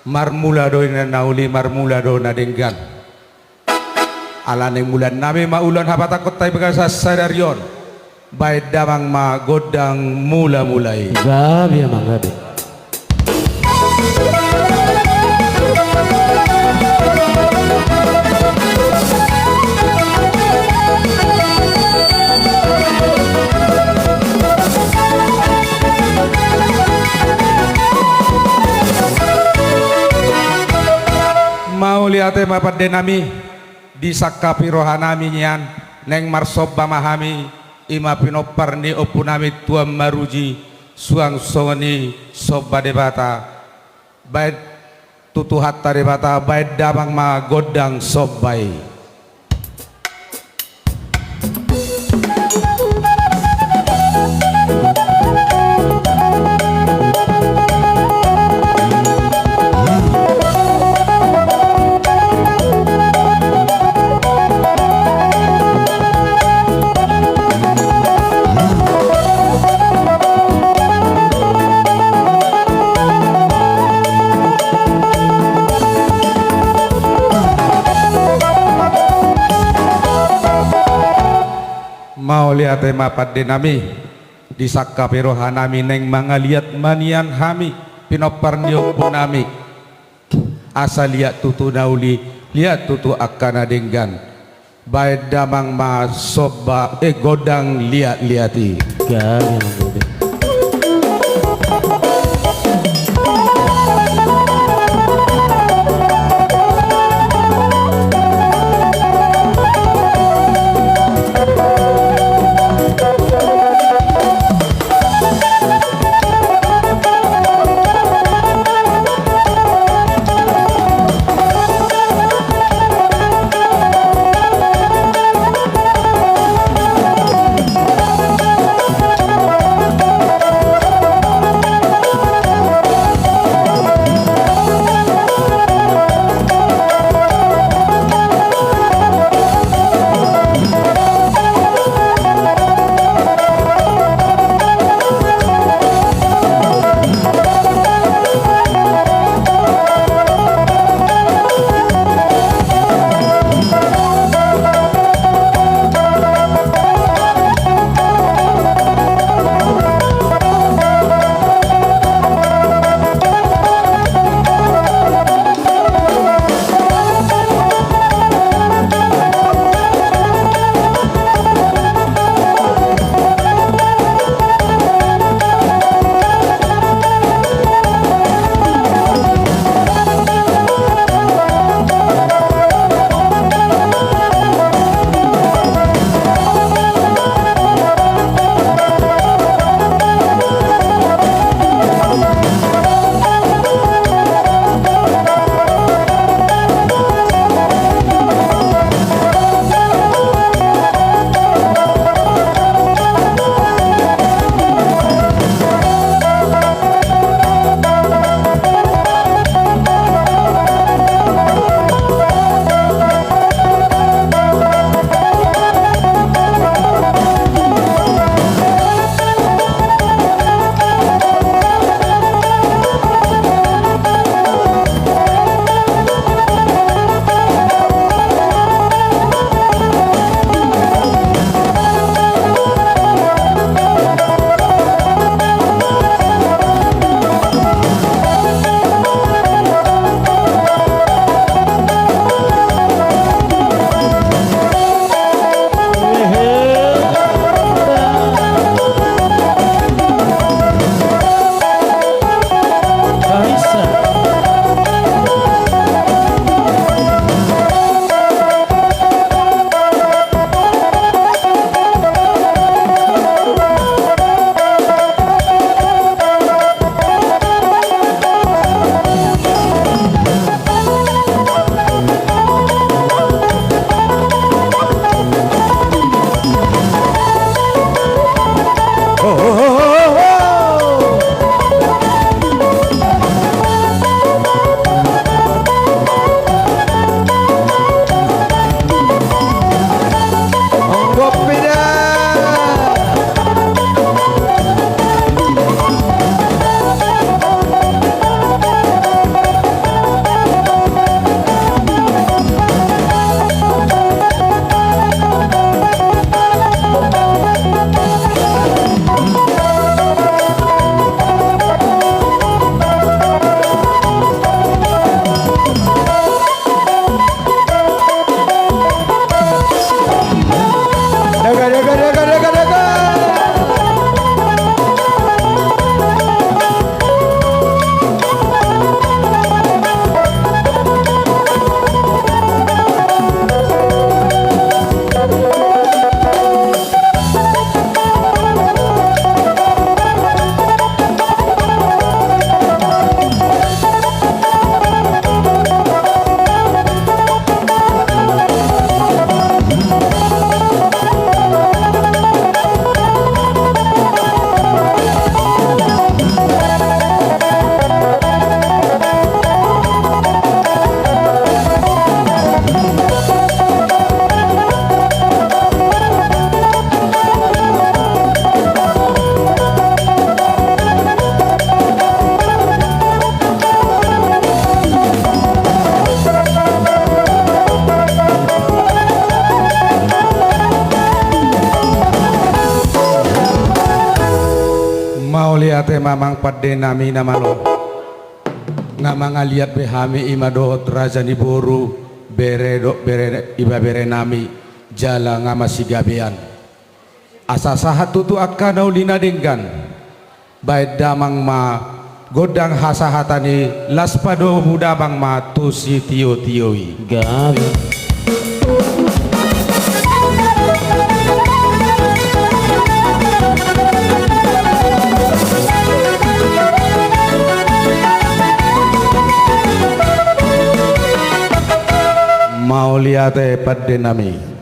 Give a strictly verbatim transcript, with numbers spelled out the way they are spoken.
Marmula do na uli, marmula do na denggan. Ala naeng mulaan nami ma ulaon habatahonta di bagasan sadari on. Baen damang ma gondang mula-mula i. Gabe amang, gabe. Mauliate ma pande nami. Disangkapi roha nami nian, naeng marsomba ma hami, i ma pinompar ni ompu nami Tuan Maruji, suang songon i somba Debata, baen tu Tuhanta Debata, baen damang ma gondang somba i. Mauliate ma pande nami. Disangkapi roha nami, naeng mangaliat ma nian hami, pinompar ni ompu nami. Asa liat tutu na uli, liat tutu angka na denggan. Baen damang ma somba, eh, gondang liat-liat i. Gabe amang, gabe. Ate ma amang pande nami na malo. Nga mangaliat be hami i ma dohot raja ni boru, bere dohot bere, ibebere nami, jala nga masigabean. Asa sahat tutu angka na uli na denggan. Baen damang ma gondang hasahatan i, laos padomu damang ma tu sitiotio i. Gabe. Mauliate pande nami.